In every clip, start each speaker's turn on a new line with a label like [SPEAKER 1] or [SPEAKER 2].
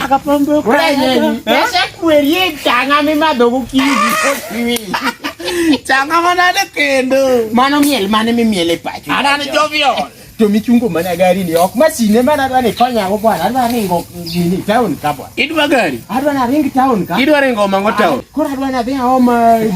[SPEAKER 1] Agapombe
[SPEAKER 2] Kwenye, pesa kwerie chang'a mimadho gokinyi.
[SPEAKER 1] Changa manade kendo.
[SPEAKER 2] Mano miel mane mimiel e pacho?
[SPEAKER 1] An an jovial.
[SPEAKER 2] To michungo mana gari ni ok masine mana adwa ni konyago bwana, adwa ringo gini town ka bwana.
[SPEAKER 1] Idwa gari?
[SPEAKER 2] Adwa na ring town ka.
[SPEAKER 1] Idwa ringo mang'o town?
[SPEAKER 2] Koro adwa na dhi aom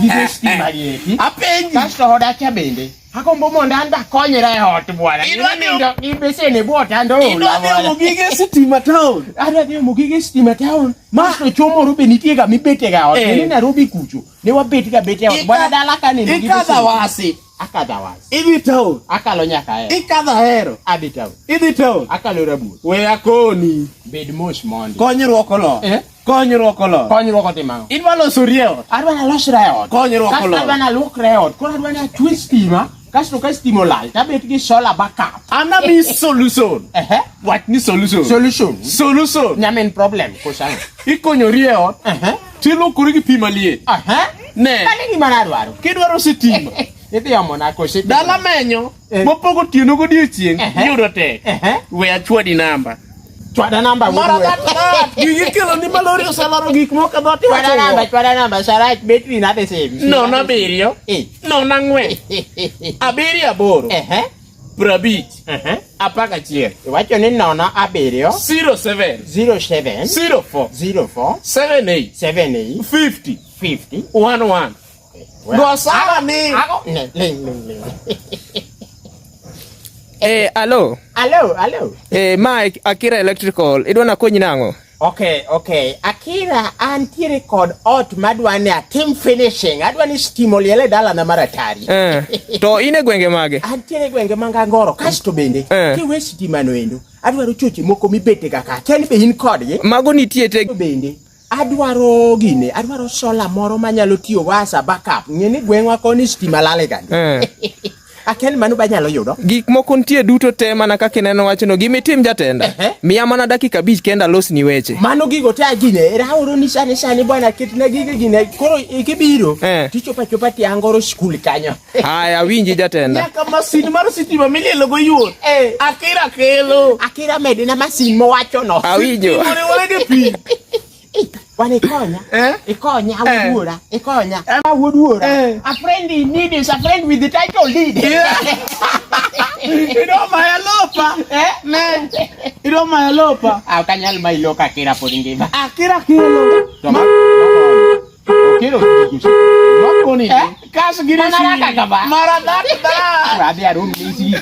[SPEAKER 2] gige stima gi eki.
[SPEAKER 1] Apenji.
[SPEAKER 2] Kasto oda cha bende. Agombo mondo an be akonyra e ot bwana.
[SPEAKER 1] Idwa dhi-
[SPEAKER 2] Nindo gi besen e bwo otanda oula
[SPEAKER 1] Idwa dhi
[SPEAKER 2] bwana.
[SPEAKER 1] omo gige sitima town.
[SPEAKER 2] Adwa dhi omo gige stima town. Kasto choo moro be nitie ga mibete ga ot.
[SPEAKER 1] Eh.
[SPEAKER 2] Ni Nairobi kucho. Ne wabet ga bete e ot. Bwana dala ka nindo gi
[SPEAKER 1] Ikadha
[SPEAKER 2] besen.
[SPEAKER 1] wasi.
[SPEAKER 2] Akadha wasi.
[SPEAKER 1] Idhi town.
[SPEAKER 2] Akalo nyaka e.
[SPEAKER 1] Ikadha hero.
[SPEAKER 2] Adhi town.
[SPEAKER 1] Idhi town.
[SPEAKER 2] Akalo Rabuor.
[SPEAKER 1] We akoni.
[SPEAKER 2] Bed mos mondi.
[SPEAKER 1] Konyruok olor.
[SPEAKER 2] Eh?
[SPEAKER 1] Konyruok olor.
[SPEAKER 2] Konyruok otimo ang'o?
[SPEAKER 1] Idwa losori e ot.
[SPEAKER 2] Adwa nalosra e ot.
[SPEAKER 1] Konyruok
[SPEAKER 2] Kasto
[SPEAKER 1] olor.
[SPEAKER 2] adwa naluokra e ot. Koro adwa natwe stima. Kasto ka stima olal, tabet gi solar backup.
[SPEAKER 1] An ami solution.
[SPEAKER 2] Ehe.
[SPEAKER 1] Wach ni solution.
[SPEAKER 2] Solution.
[SPEAKER 1] Solution.
[SPEAKER 2] Nyamin problem koso ang'o?
[SPEAKER 1] Ikonyori e ot.
[SPEAKER 2] Ehe.
[SPEAKER 1] Tilokori gi pi maliet.
[SPEAKER 2] Ehe.
[SPEAKER 1] Ne.
[SPEAKER 2] Mano e gima nadwaro.
[SPEAKER 1] Kidwaro sitima.
[SPEAKER 2] Idhi omona koso
[SPEAKER 1] Dala menyo.
[SPEAKER 2] Eh.
[SPEAKER 1] Mopogo otieno godiochieng'.
[SPEAKER 2] Ehe.
[SPEAKER 1] Yudo tek.
[SPEAKER 2] Ehe.
[SPEAKER 1] We achwadi namba.
[SPEAKER 2] Chwada namba
[SPEAKER 1] Mara
[SPEAKER 2] wuod
[SPEAKER 1] that that. Gigi kelo ni malori oseloro gik moko e dhoot
[SPEAKER 2] Chwada
[SPEAKER 1] iwacho
[SPEAKER 2] namba,
[SPEAKER 1] wuok.
[SPEAKER 2] chwada namba, sarach betri na the same.
[SPEAKER 1] 0 7.
[SPEAKER 2] Eh.
[SPEAKER 1] 0 4. 7 8.
[SPEAKER 2] Ehe.
[SPEAKER 1] 50.
[SPEAKER 2] Ehe.
[SPEAKER 1] 11.
[SPEAKER 2] Iwacho ni 0 7
[SPEAKER 1] 07.
[SPEAKER 2] 07
[SPEAKER 1] 04.
[SPEAKER 2] 04
[SPEAKER 1] 78.
[SPEAKER 2] 78
[SPEAKER 1] 50.
[SPEAKER 2] 50
[SPEAKER 1] 11. Go sawa ni.
[SPEAKER 2] Ago ne ling ling ling.
[SPEAKER 3] Eh, alo.
[SPEAKER 2] Alo, alo.
[SPEAKER 3] Eh, ma Akira Electrical. Idwa nakonyi nang'o?
[SPEAKER 2] Okay. Akira antiere kod ot madwa ni atim finishing. Adwa ni stima oliel e dalana mar atari.
[SPEAKER 3] Eh, to in e gwenge mage?
[SPEAKER 2] Antiere gwenge mag Angoro kasto bende kiwe stima no endo adwaro choche moko mibete ga ka. Ken be in kodgi?
[SPEAKER 3] Mago nitie te.
[SPEAKER 2] Bende adwaro gine, adwaro solar moro manyalo tiyo go as a backup. Ng'e ni gweng'wa koni stima lale ga ndi. Akia ni mano be anyalo yudo.
[SPEAKER 3] Gik moko nitie duto te mana kaka ineno wachno. Gima itim jatenda. Miya mana dakika 5 kenda alosni weche.
[SPEAKER 2] Mano gigo te gine, raoro ni sani sani bwana ketna gige gine. Koro ikibiro tichopo achopa ti Angoro school kanyo.
[SPEAKER 3] Haya, awinji jatenda.
[SPEAKER 1] Nyaka masin mar sitima milielo go yuor. Akira kelo.
[SPEAKER 2] Akira medina masin mowacho no.
[SPEAKER 3] Awinjo.
[SPEAKER 1] Sitima oriwore gi pi.
[SPEAKER 2] Bwana ikonya. Ikonya wuod wuora. Ikonya. Wuod wuora. A friend in need is a friend with the title deed.
[SPEAKER 1] Idwa maya lopa.
[SPEAKER 2] Eh?
[SPEAKER 1] Ne. Idwa maya lopa.
[SPEAKER 2] Ah, ok anyal mayi loka Akira pod ngima.
[SPEAKER 1] Akira kelo.
[SPEAKER 2] To ma Okelo
[SPEAKER 1] Makoni.
[SPEAKER 2] Eh?
[SPEAKER 1] Kas gini
[SPEAKER 2] Mana raka kama.
[SPEAKER 1] Mara that that.
[SPEAKER 2] Adhi arum ni sigi.